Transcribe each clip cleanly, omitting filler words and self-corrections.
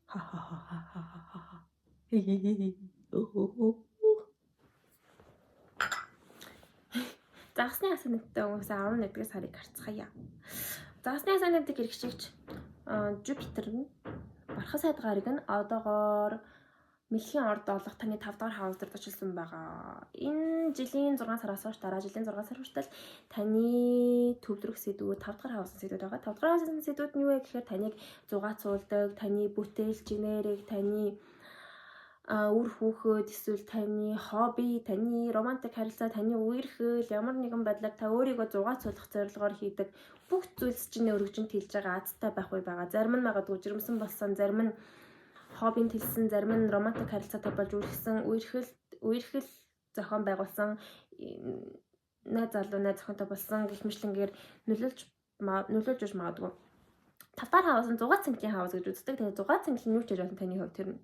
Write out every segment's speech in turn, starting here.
Ха-ха-ха-ха-ха-ха. Загасны асантай хүмүүс 11-р сарыг харцгаая. Загасны асантай хэрэгшигч Жупитер нь Бархас сайд гарыг нь одоогоор Мэлхийн орд олох таны 5 дахь хаус дээр тушилсан байгаа. Энэ жилийн 6 сараас хойш дараа жилийн 6 сар хүртэл таны төвлөрөх сэдвүүд 5 дахь хаусын сэдвүүд байгаа. 5 дахь хаусын сэдвүүд нь юу вэ гэхээр таныг зугаацуулдаг, таны бүтээл генерик, таны үр хүүхэд эсвэл таны хобби, таны романтик харилцаа, таны үерхэл ямар нэгэн байдлаар та өөрийгөө зугаацуулах зорилгоор хийдэг бүх зүйлс чинь өргөжин тэлж байгаа азтай байх үе байгаа. Зарим нь магадгүй жирэмсэн болсон, зарим нь хоббийн тэлсэн, зарим нь романтик харилцаатай болж үргэлжсэн, үерхэл зохион байгуулсан, найз залуу найз охинтой болсон гэх мэтлэнгээр нөлөөлж үж магадгүй. 5 дахь хаус нь зугаа цэнгэлийн хаус гэж үздэг. Тэгээ зугаа цэнгэл нь юу ч хийж болно таны хувьд тэр нь.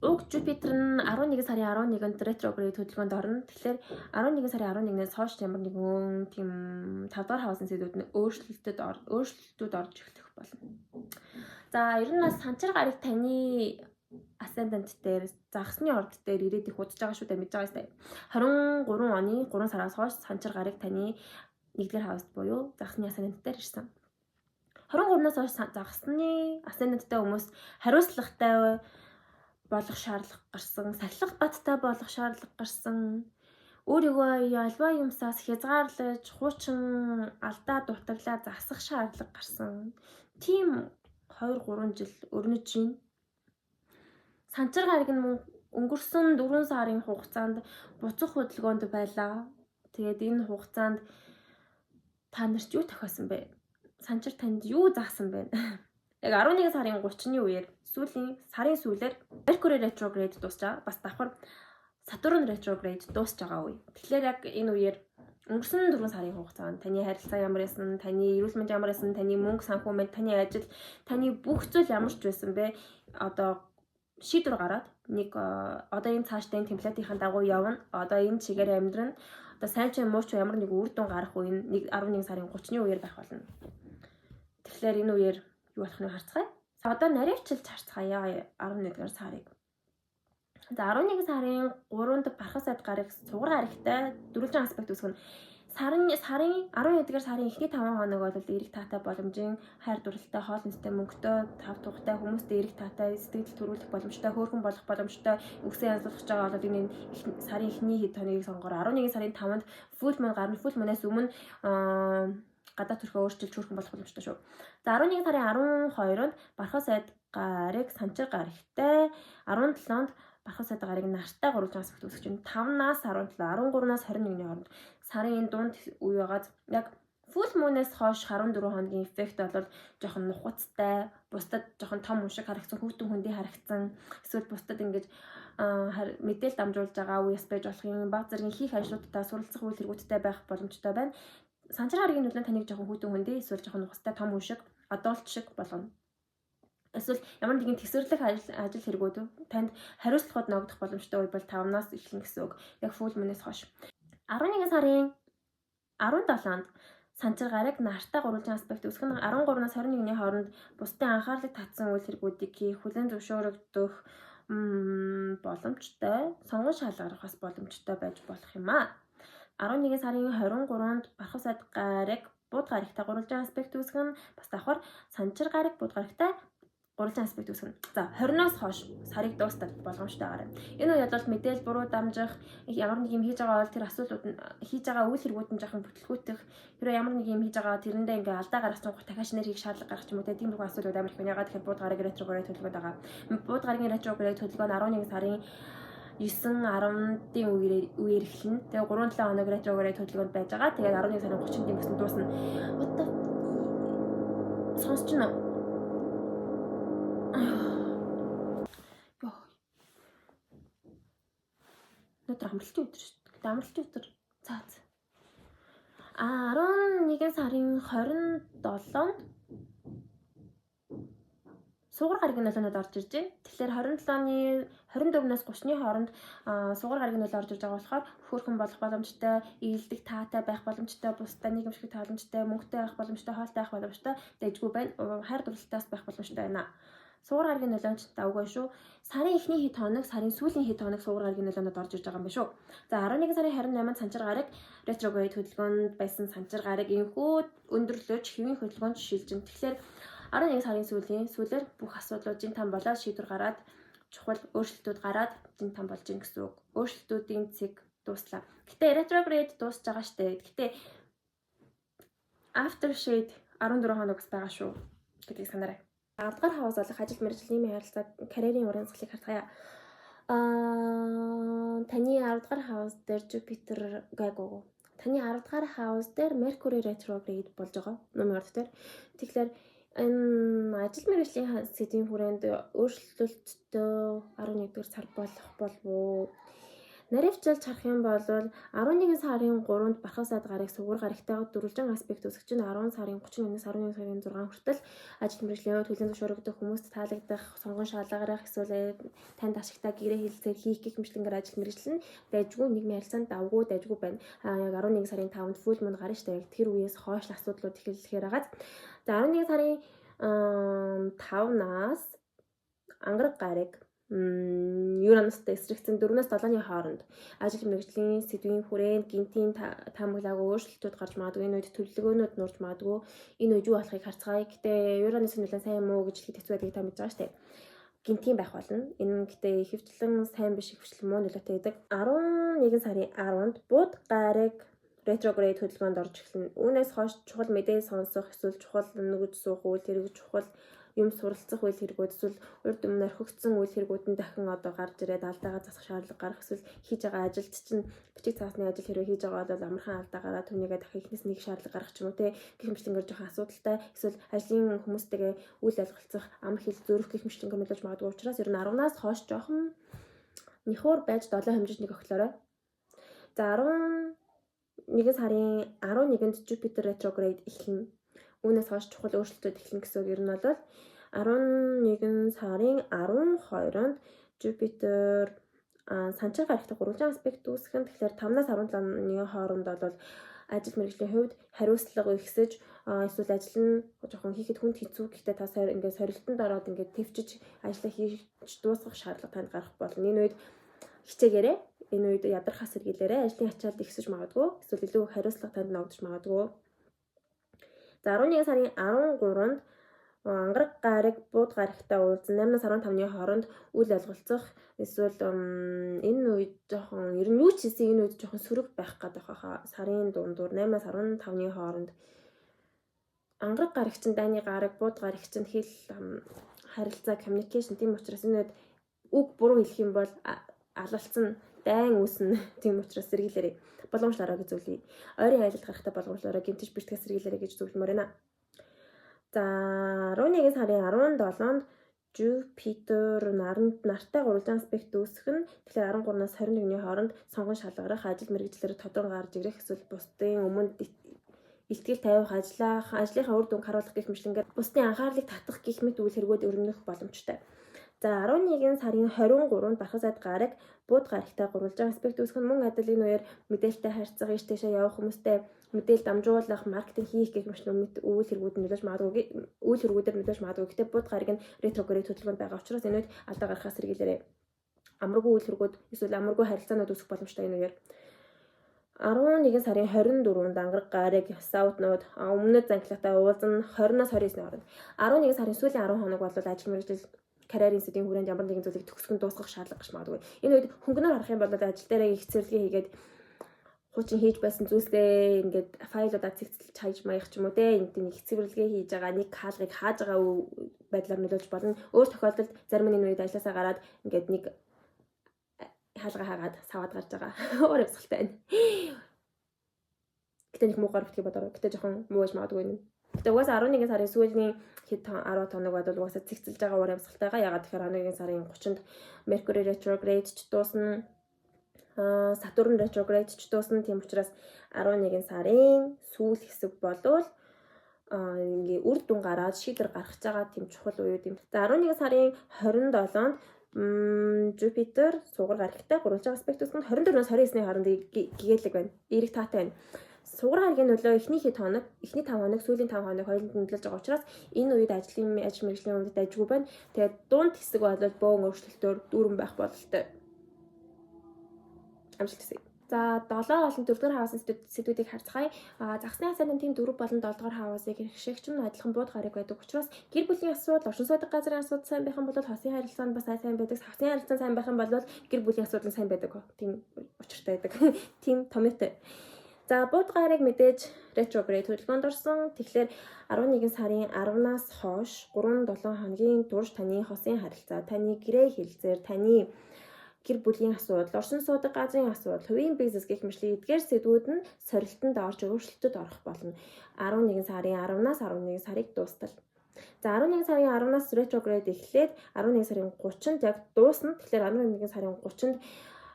Уг Жупитер нь 11 сарын 11-нд ретрогрейд хөдөлгөөнд орно. Тэгэхээр 11 сарын 11-нээс хойш ямар нэгэн тийм 5 дахь хаусын сэдвүүд нь өөрчлөлтүүд орж эхлэх болно. За ер нь бас санчир гараг таны асцендент дээр загасны орд дээр ирээд их удаж байгаа шүү дээ, мэдж байгаа сте. 23 оны 3 сараас хойш санчир гараг таны 1-р хауст буюу загасны асцендент дээр ирсэн. 23-наас хойш загасны асценденттэй хүмүүс хариуцлагатай болох шаардлага гарсан, сахилга баттай болох шаардлага гарсан. Өөрийгөө альва юмсаас хязгаарлаж, хуучин алдаа дутагдлаа засах шаардлага гарсан. Тийм 2-3 жил өрнөж байна. Санчир гараг нь мөн өнгөрсөн 4 сарын хугацаанд буцах хөдөлгөөнд байлаа. Тэгээд энэ хугацаанд та нарт юу тохиосон бэ? Санчир танд юу заасан бэ? Яг 11 сарын 30-ны үеэр сүүлийн сарын сүүлээр Mercury retrograde дуусч байгаа. Бас давхар Saturn retrograde дуусч байгаа үе. Тэгэхээр яг энэ үеэр өнгөрсөн 4 сарын хугацаанд таны харилцаа ямар байсан, таны эрүүл мэнд ямар байсан, таны мөнгө санхүү мэнд, таны ажил, таны бүх зүйл ямар ч байсан бэ? Одоо шийдвэр гараад нэг одоо энэ цаашдаа энэ темплейтийн дагуу явна. Одоо энэ чигээр амьдрна. Одоо сайн ч муу ч ямар нэг үр дүн гарах үе нэг 11 сарын 30-ны үеэр байх болно. Тэгэхээр энэ үеэр юу болох нь харцгаая. Одоо наривчилж харцгаая 11-р сарыг. За 11 сарын 3-нд Бархас сайд гараг сугар гарагтай дөрвөлжин аспект үүсгэн. Сарын 11-р сарын эхний 5 хоног бол эрэг таатай боломжийн хайр дурлалтай, хоол хүнстэй, мөнгөтэй, тав тухтай, хүмүүстэй эрэг таатай, сэтгэл төрүүлэх боломжтой, хөөрхөн болох боломжтой, үгсээ янзлуулах гэж байгаа бол энэ сарын эхний хэд хоногийг сонгороо. 11 сарын 5-нд full moon гарна. Full moon-аас өмнө гадаа төрхөө өөрчилж хөөрхөн болох боломжтой шүү. За 11 сарын 12-нд Бархас сайд гараг санчир гарагтай, 17-нд Бархас сайд гараг нартай гурвалжин аспект үүсгэж байна. 5-наас 17, 13-наас 21-ний хооронд сарын энэ дунд үе байгаад яг full moon-ээс хойш 14 хоногийн эффект бол жоохон нухацтай, бусдад жоохон том хүн шиг харагдсан, хүүтэн хүндий харагдсан, эсвэл бусдад ингэж мэдээлэл дамжуулж байгаа үе бас байж болох юм. Баг зэргийн хийх ажлуудтай, суралцах үйл хэрэгүүдтэй байх боломжтой байна. Санчир гарагийн нөлөө таныг жоохон хүүтэн хүндий, эсвэл жоохон нухацтай том хүн шиг, adult шиг болгоно. Эсвэл ямар нэгэн тэсвэрлэх ажил хэрэгүүд танд хариуцлагууд ногдох боломжтой үе бол 5-наас эхэлнэ гэсэн үг. Яг full moon-ээс хойш. 11 сарын 17-нд санчир гараг нартай гурвалжин аспект үүсгэх нь 13-наас 21-ний хооронд бусдын анхаарлыг татсан үйл хэрэгүүдийг хийх, хүлээн зөвшөөрөгдөх боломжтой, сонгон шалгарах бас боломжтой байж болох юм аа. 11 сарын 23-нд Бархас сайд гараг бууд гарагтай гурвалжин аспект үүсгэх нь бас давхар санчир гараг бууд гарагтай гурвалжин аспект үүсгэнэ. За 20-оос хойш сарыг дуустал болгоомжтой гараа. Энэ үед бол мэдээл буруу дамжих, ямар нэг юм хийж байгаа бол тэр асуудлууд нь хийж байгаа үйл хэрэгүүд нь жоохон бүтлгүүтэх, хэрвээ ямар нэг юм хийж байгаа тэрэндээ ингээ алдаа гаргасан гоо дахиад шинээр хийх шаардлага гарах ч юм уу те, тиймэрхүү асуудлууд амар их байна. Ягаад гэхээр бууд гараг ретрогрейд хөдөлгөөд байгаа. Бууд гарагийн ретрогрейд хөдөлгөөн 11 сарын 9 10-ын үеэр эхэлнэ. Тэгээ 3-7 хоног ретрогрейд хөдөлгөөнд байж байгаа. Тэгээд 11 сарын 30-нд ингэсэн дуусна. What the сонсч байна уу? Йоо. Өнөөдөр амралтын өдөр шүү дээ. Гэтэ амралтын өдөр цаа. А 11 сарын 27-нд сугар гарагийн нөлөөнөд орж ирж байна. Тэгэхээр 27-ны 24-наас 30-ны хооронд сугар гарагийн нөлөө орж ирж байгаа болохоор хөөрхөн болох боломжтой, ээлдэг таатай байх боломжтой, бусдад нийгэмшиг боломжтой, мөнгөтэй байх боломжтой, хоолтой байх боломжтой, дэжгүй байна. Хайр дурлалтаас байх боломжтой байна. Сугар гарагийн нөлөөнд давгүй шүү. Сарын эхний хэд хоног, сарын сүүлийн хэд хоног сугар гарагийн нөлөөнд орж ирж байгаа юм байна шүү. За, 11 сарын 28-нд санчир гараг, retrograde хөдөлгөөнд байсан санчир гараг энэхүү өндөрлөж хэвийн хөдөлгөөнд шилжин. Тэгэхээр 11 сарын сүүлийн сүүлээр бүх асуудлууд жин там болоод, шийдвэр гараад, чухал өөрчлөлтүүд гараад жин там болж гин гэсэн үг. Өөрчлөлтүүдийн цэг дууслаа. Гэтэ retrograde дуусж байгаа штэ. Гэтэ after shade 14 хоног бас байгаа шүү гэдгийг санаарай. 10 дугаар house болох ажил мэргэжлийн харилцаа, карьерийн уран засалыг харцгаая. Таны 10 дугаар house дээр Jupiter гайгүй. Таны 10 дугаар house дээр Mercury retrograde болж байгаа. Нумын орд дээр. Тэгэхээр энэ ажил мэргэжлийн сэдвийн хүрээнд өөрчлөлттэй 11 дугаар сар болох болов уу? Наривчилж харах юм бол 11 сарын 3-нд Бархал сайд гарыг сугар гарагтайгаа дөрвөлжин аспект үүсгэж чинь 10 сарын 31-ээс 11 сарын 6 хүртэл ажил мэргэжлийн хувьд хүлээн зөвшөөрөгдөх, хүмүүст таалагдах, сонгон шалгарах, эсвэл танд ашигтай гэрээ хэлэлцээр хийх гэх мэтчилэнгээр ажил мэргэжил нь дайжгүй, нийгмийн харилцаанд давгүй, дайжгүй байна. А яг 11 сарын 5-нд full moon гарна штэ. Яг тэр үеэс хойш асуудлууд эхэллэхээр хагаад. За, 11 сарын 5-наас ангараг гараг Уранустай эсрэгцэн 4-өөс 7-ны хооронд ажил мэргэжлийн сэдвийн хүрээнд гэнэтийн таамаглаагүй өөрчлөлтүүд гарч магадгүй. Энэ үед төлөвлөгөөнүүд нурж магадгүй. Энэ үед юу болохыг харцгаая. Гэтэ Уранус нөлөө сайн юм уу гэж хэлэхэд хэцүү байдгийг та мэдж байгаа шүү дээ. Гэнэтийн байх болно. Энэ нь гэтэ ихэвчлэн сайн биш, ихэвчлэн муу нөлөөтэй байдаг. 11 сарын 10-нд Буд гараг retrograde хөдөлгөөнд орж эхэлнэ. Үүнээс хойш чухал мэдээ сонсох, эсвэл чухал нүгэж суух үйл хэрэг, чухал юм суралцах үйл хэрэгүүд, эсвэл урд өмнө орхигдсон үйл хэрэгүүд нь дахин одоо гарч ирээд алдаагаа засах шаардлага гарах, эсвэл хийж байгаа ажилд чинь бичиг цаасны ажил хэрвээ хийж байгаа бол амархан алдаа гараад түүнийгээ дахин эхнээс нэг шаардлага гарах ч юм уу, те, гэх мэтчилэнгээр жоохон асуудалтай, эсвэл ажлын хүмүүстэйгээ үйл ойлголцох, ам хэл зөрөх гэх мэтчилэнгээр нөлөөлж магадгүй учраас ер нь 10-наас хойш жоохон няхуур байж долоо хэмжиж нэг огтлоорой. За, 11 сарын 11-нд Jupiter retrograde эхэлнэ. Үүнээс хойш чухал өөрчлөлтүүд эхэлнэ гэсэн үг. Ер нь бол 11 сарын 12-нд Jupiter санчир гарагтай гурвалжин аспект үүсгэн. Тэгэхээр 5-наас 17-ны хооронд бол ажил мэргэжлийн хувьд хариуцлага ихсэж, эсвэл ажил нь жоохон хийхэд хүнд хэцүү, гэхдээ та ингээд сорилтонд ороод ингээд тэвчиж ажлаа хийж дуусгах шаардлага танд гарах болно. Энэ үед хичээгээрэй. Энэ үед ядрахаас сэргийлээрэй. Ажлын ачаалал ихсэж магадгүй. Эсвэл илүү хариуцлага танд ногдож магадгүй. За, 11 сарын 13-нд ангараг гараг бууд гарагтай уулзсан 8-наас 15-ны хооронд үйл ойлголцох, эсвэл энэ үед жоохон ер нь юу ч хийсэн энэ үед жоохон сөрөг байх гэдэг хаа. Сарын дундуур 8-аас 15-ны хооронд ангараг гараг чинь дайны гараг, бууд гараг чинь хэл, харилцаа, communication. Тийм учраас энэ үед үг буруу хэлэх юм бол алалцсан, дайн үүснэ. Тийм учраас сэргийлээрэй. Боломжлоорой гэж зөвлөе. Ойрын аялалд гарахтаа боломжлоорой, гэмтэж бэртгэхээс сэргийлээрэй гэж зөвлөмөр байна. За, 11 сарын 17-нд Jupiter наранд нартай гурвалжин аспект үүсгэх нь, тэгэхээр 13-наас 21-ний хооронд сонгон шалгарах, ажил мэргэжлээр тодрон гарч ирэх, эсвэл бусдын өмнө илтгэл тавих, ажлаа, ажлынхаа үр дүнг харуулах гэх мэтчилэнгээр бусдын анхаарлыг татах гэх мэт үйл хэрэгүүд өрнөх боломжтой. За, 11 сарын 23-нд Бархал сайд гараг бууд гарагтай гурвалжин аспект үүсгэх нь мөн адил энэ үеэр мэдээлэлтэй харьцах, ийш тийшээ явах, хүмүүстэй мэдээлэл дамжуулах, маркетинг хийх гэх мэт үйл хэрэгүүд нөлөөлж магадгүй, үйл хэрэгүүдээр нөлөөлж магадгүй. Гэтэ бууд гараг нь retrograde хөдөлгөөнд байгаа учраас энэ үед алдаа гаргахаас сэргийлээрэй. Амаргүй үйл хэрэгүүд эсвэл амаргүй харилцаанууд үүсэх боломжтой энэ үеэр. 11 сарын 24-нд ангараг гараг South Node өмнөд занхилгатай уулзан 20-наас 29-ний хооронд. 11 сарын сүүлийн 10 хоног бол ажил мэргэжил, карьерийн сэдвийн хүрээнд ямар нэгэн зүйлийг төгсгөн дуусгах шаардлага гарч магадгүй. Энэ үед хөнгөнөөр харах юм бол ажил дээрээ их цэвэрлэгээ хийгээд хуучин хийж байсан зүйлсээ ингээд файлуудаа цэгцэлж хайж маях ч юм уу, те, энд нэг цэвэрлэгээ хийж байгаа, нэг хаалгыг хааж байгаа байдлаар нөлөөлж болно. Өөр тохиолдолд зарим нэг үед ажилласаа гараад ингээд нэг хаалга хаагаад саваад гарч байгаа. Өөр явсгалтай байна. Гэтэ нэг муугаар битгий бодороо. Гэтэ жоохон муу байж магадгүй юм. Гэтэ угаасаа 11 сарын сүүлийн хэд 10 хоног бол угаасаа цэгцэлж байгаа уур амьсгалтайгаа. Ягаад тэгэхээр 11 сарын 30-нд Mercury retrograde ч дуусна. Saturn retrograde ч дуусна. Тийм учраас 11 сарын сүүл хэсэг болвол ингээ үр дүн гараад шийдвэр гаргаж байгаа тийм чухал үеуд юм. За, 11 сарын 27-нд Jupiter сугар гарагтай гурвалжин аспект үүсгэн 24-өөс 29-ний хооронд гэгээлэг байна. Эерэг таатай байна. Сугар гарагийн нөлөө эхний хэд хоног, эхний 5 хоног, сүүлийн 5 хоног хоёуланд нөлөөлж байгаа учраас энэ үед ажлын ажил мэргэжлийн үед дажгүй байна. Тэгээд дунд хэсэг бол бөөн өөрчлөлтөөр дүүрэн байх бололтой. Амжилт хүсье. За, 7 болон 4 дугаар house ын сэдвүүдийг харцгаая. Загасны асцендентийн 4 болон 7 дугаар house ыг хэрэгшээгч нь адилхан Бууд гараг байдаг учраас гэр бүлийн асуудал, оршин суудаг газрын асуудал сайн байх юм бол хосын харилцаа нь бас сайн байдаг. Хосын харилцаа сайн байх юм бол гэр бүлийн асуудал нь сайн байдаг. Тийм учиртай байдаг. Тийм томьёотой. За, Бууд гараг мэдээж retrograde хөдөлгөөнд орсон. Тэгэхээр 11 сарын 10-наас хойш 3-7 хоногийн турш таны хосын харилцаа, таны гэрээ хэлцээр, таны гэр бүлийн асуудал, оршин суудаг газрын асуудал, хувийн бизнес гэх мэтлэг эдгээр сэдвүүд нь сорилтонд орж, өөрчлөлтөд орох болно. 11 сарын 10-наас 11 сарыг дуустал. За, 11 сарын 10-наас retrograde эхлээд 11 сарын 30-нд яг дуусна. Тэгэхээр 11 сарын 30-нд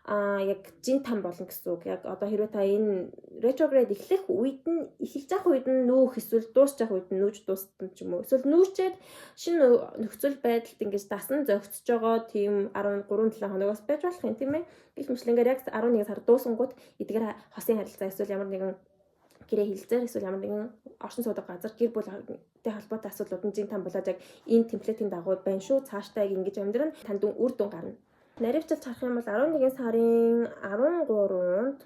яг жин там болно гэсэн үг. Яг одоо хэрвээ та энэ retrograde эхлэх үед нь, эхэлж явах үед нь нүүх эсвэл дуусч явах үед нь нүүж дуустсан ч юм уу. Эсвэл нүүчээд шинэ нөхцөл байдалд ингэж дасан зохицож байгаа тийм 13 7 хоногоос байж болох юм, тийм ээ. Гэх мэтлэнгээр яг 11 сар дуусангууд эдгээр хосын харилцаа эсвэл ямар нэгэн гэрээ хэлцээр, эсвэл ямар нэгэн оршин суудаг газар, гэр бүлтэй холбоотой асуудлууд нь жин там болоод яг энэ template ийн дагуу байна шүү. Цаашдаа яг ингэж амьдран танд үр дүн гарна. Наривчилж харах юм бол 11 сарын 13-нд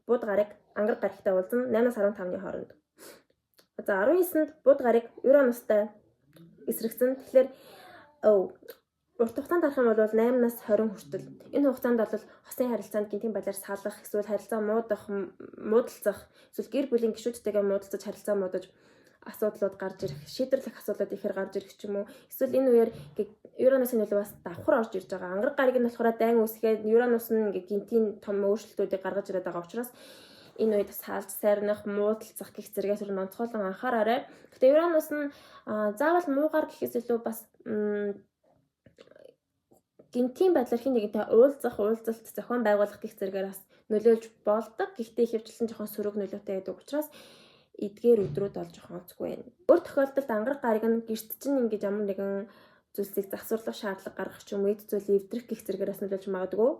Бууд гараг Ангараг гарагтай уулзсан 8-аас 15-ны хооронд. За, 19-нд Бууд гараг Уранустай эсрэгцэн. Тэгэхээр урт хугацаанд харах юм бол 8-наас 20 хүртэл энэ хугацаанд бол хосын харилцаанд гинтийн байдлаар салах, эсвэл харилцаа муудах, муудалцах, эсвэл гэр бүлийн гишүүдтэйгээ муудалцаж, харилцаа муудаж асуудлууд гарч ирэх, шийдвэрлэх асуудлууд ихээр гарч ирэх ч юм уу. Эсвэл энэ үеэр Уранусын нөлөө бас давхар орж ирж байгаа. Ангараг гариг нь болохоор дайн үүсгээд, Уранус нь ингээ гинтийн том өөрчлөлтүүдийг гаргаж ирээд байгаа учраас энэ үед салж сайрнах, муудалцах гэх зэрэгээс өөр онцгойлон анхаараарай. Гэтэ Уранус нь заавал муугаар гэхээс илүү бас гинтийн байдлаар хин нэгэнтэй уулзах, уулзалт зохион байгуулах гэх зэрэгээр бас нөлөөлж болдог. Гэхдээ ихэвчлэн жоохон сөрөг нөлөөтэй байдаг учраас эдгээр өдрүүд бол жоохон онцгүй байна. Өөр тохиолдолд Ангараг гараг нь гэрт чинь ингэж ямар нэгэн зүйлсийг засварлах шаардлага гаргах ч юм уу, эд зүйл эвдрэх гэх зэрэгээр бас нөлөөлж магадгүй.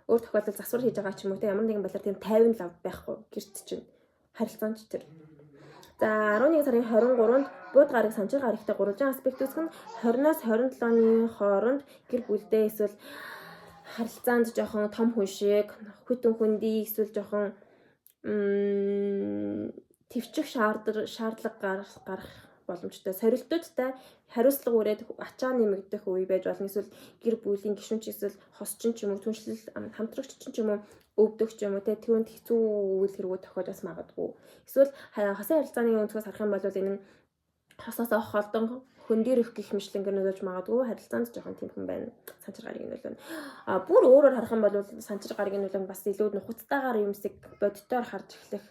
Өөр тохиолдолд засвар хийж байгаа ч юм уу, те, ямар нэгэн байдлаар тийм 50 лав байхгүй гэрт чинь харилцаанд ч тэр. За, 11 сарын 23-нд Бууд гараг Санчир гарагтай гурвалжин аспект үүсгэх нь 20-оос 27-ны хооронд гэр бүлдээ эсвэл харилцаанд жоохон том хүн шиг хүтэн хүндий эсвэл жоохон төвчих шаардлага гарах боломжтой. Сорилтуудтай хариуцлага үрээд ачаа нэмэгдэх үе байж болно. Эсвэл гэр бүлийн гишүүн ч, эсвэл хосчин ч юм уу, түншлэл хамтрагч ч юм уу, өвдөх ч юм уу, те, түүнд хэцүү үйл хэрэгүүд тохиож бас магадгүй. Эсвэл хосын харилцааны өнцгөөс харах юм бол энэ нь хосоос холдон хөндөрөх гэх мэтлэнгээр нөлөөлж магадгүй, харилцаанд жоохон тэмхэн байна. Санчир гарагийн нөлөө нь. Бүр өөрөөр харах юм бол Санчир гарагийн нөлөө нь бас илүү нухацтайгаар юмсыг бодитоор харж эхлэх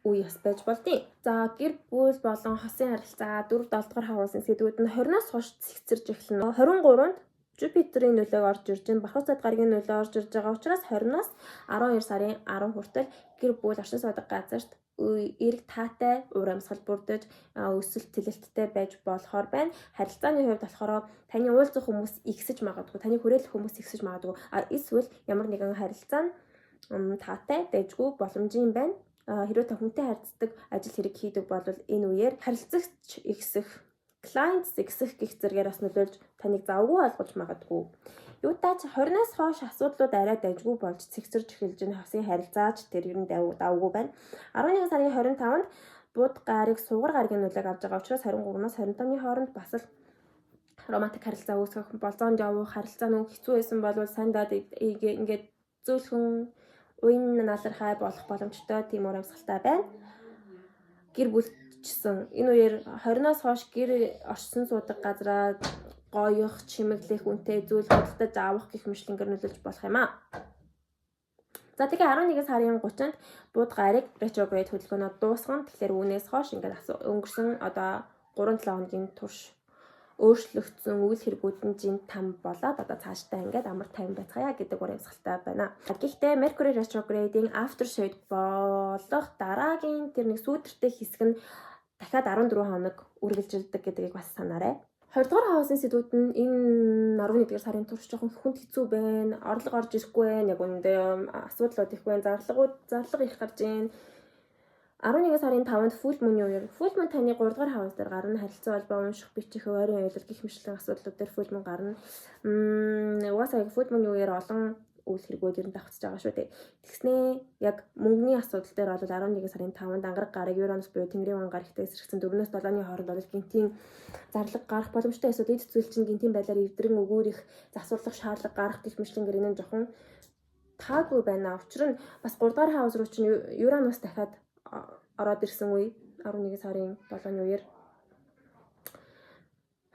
үе бас байж болдیں۔ За, гэр бүл болон хосын харилцаа 4 7 дугаар house ын сэдвүүд нь 20-оос хойш цэгцэрж эхэлнэ. 23-нд Жупитерийн нөлөөг орж ирж байна. Бархуу сайд гарагийн нөлөө орж ирж байгаа учраас 20-оос 12 сарын 10 хүртэл гэр бүл, оршин суудаг газарт эерэг таатай уур амьсгал бүрдэж, өсөлт тэлэлттэй байж болохоор байна. Харилцааны хувьд болохоор таны уулзах хүмүүс ихсэж магадгүй, таны хүрээлэх хүмүүс ихсэж магадгүй. Эсвэл ямар нэгэн харилцаа нь таатай, дажгүй боломжийн байна. Хэрвээ та хүнтэй харьцдаг ажил хэрэг хийдэг бол энэ үеэр харилцагч ихсэх, clients ихсэх гэх зэрэгээр бас нөлөөлж, таныг завгүй болгож магадгүй. Юутай ч 20-наас хойш асуудлууд арай дажгүй болж цэгцэрж эхэлж байна. Хосын харилцаач тэр ер нь давгүй байна. 11 сарын 25-нд Бууд гараг Сугар гарагийн нөлөөг авч байгаа учраас 23-наас 25-ны хооронд бас л романтик харилцаа үүсгэх, болзоонд явах, харилцаа нүг хэцүү байсан бол сандаад ингээд зөөлхөн уян налархай болох боломжтой тийм уур амьсгалтай байна. Гэр бүлчсэн энэ үеэр 20-оос хойш гэр оршин суудаг газраа гоёх, чимэглэх, үнэтэй зүйл худалдаж авах гэх мэтлэнгээр нөлөөлж болох юм аа. За, тэгээ 11 сарын 30-нд Бууд гараг retrograde хөдөлгөөнөө дуусгана. Тэгэхээр үүнээс хойш ингээд өнгөрсөн одоо 3-7 хоногийн турш өөрчлөгдсөн үйл хэрэгүүд нь жин там болоод одоо цаашдаа ингээд амар тайван байцгаая гэдэг уур амьсгалтай байна. Гэхдээ Mercury retrograde-ийн aftershade болох дараагийн тэр нэг сүүдэртэй хэсэг нь дахиад 14 хоног үргэлжилдэг гэдгийг бас санаарай. 20 дугаар house ын сэдвүүд нь энэ 11 дугаар сарын турш жоохон хүнд хэцүү байна. Орлого орж ирэхгүй байна. Яг үнэндээ асуудлууд их байна. Зарлагууд, зарлага их гарч байна. 11 сарын 5-нд full moon-ы үеэр full moon таны 3 дугаар house дээр гарна. Харилцан холбоо, унших, бичих, ойрын аялал гэх мэтлэн асуудлууд дээр full moon гарна. Угаасаа яг full moon-ы үеэр олон үйл хэрэгүүд ер нь давхцаж байгаа шүү дээ. Тэгснээ яг мөнгөний асуудал дээр бол 11 сарын 5-нд ангараг гарыг Uranus буюу Тэнгэрийн ван гарагтай эсрэгцэн 4-өөс 7-ны хооронд бол гэнэтийн зарлага гарах боломжтой, эсвэл эд зүйл чинь гэнэтийн байдлаар эвдрэн өгөөрөх, засварлах шаардлага гарах гэх мэтлэнгээр энэ нь жоохон таагүй байна. Учир нь бас 3 дугаар house руу чинь Uranus дахиад ороод ирсэн үе, 11 сарын 7-ны үеэр.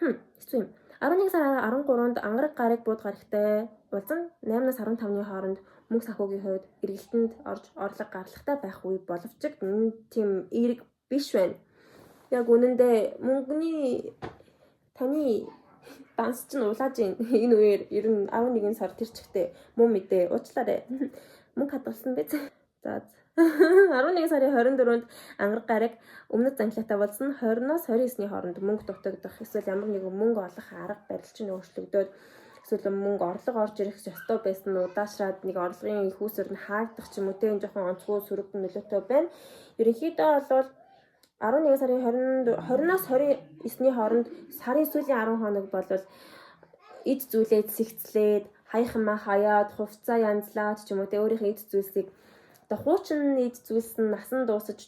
Хэцүү юм. 11 сарын 13-нд ангараг гарыг бууд гарагтай уулзан 8-наас 15-ны хооронд мөнгө санхүүгийн хувьд эргэлтэнд орж орлого гарлагтай байх үе боловч энэ тийм эерэг биш байна. Яг үнэндээ мөнгөний таны данс чинь улааж байна. Энэ үеэр ер нь 11 сар тэр чигтээ муу мэдээ, уучлаарай. Мөнгө хадгалсан биз? За, 11 сарын 24-нд ангараг гараг өмнөд занхлаатай болсон 20-оос 29-ний хооронд мөнгө дутагдах, эсвэл ямар нэгэн мөнгө олох арга барил чинь өөрчлөгдөөд, эсвэл мөнгө орлого орж ирэх ёстой байсан нь удаашраад нэг орлогын их үүсвэр нь хаагдах ч юм уу, те, энэ жоохон онцгой сөрөг нөлөөтэй байна. Ерөнхийдөө бол 11 сарын 20 20-оос 29-ний хооронд сарын сүүлийн 10 хоног бол эд зүйлээ цэгцлээд, хаях юмаа хаяад, хувцаа янзлаад ч юм уу, те, өөрийнхөө эд зүйлсийг одоо хуучин эд зүйлс нь насан дуусаж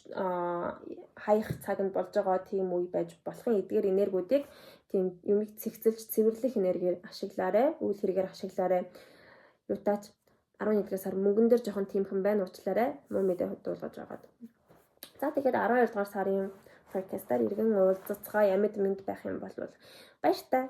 хаях цаг нь болж байгаа тийм үе байж болохын эдгээр энергиудыг тийм юмыг цэгцэлж цэвэрлэх энергиэр ашиглаарай, үйл хэрэгээр ашиглаарай. Юутаач 11 сар мөнгөн дээр жоохон тиймхэн байна, уучлаарай. Муу мэдээ худуулгаж байгаад. За, тэгэхээр 12 дугаар сарын forecast-аар иргэн уулзацгаа. Амьд мэнд байх юм бол баяртай.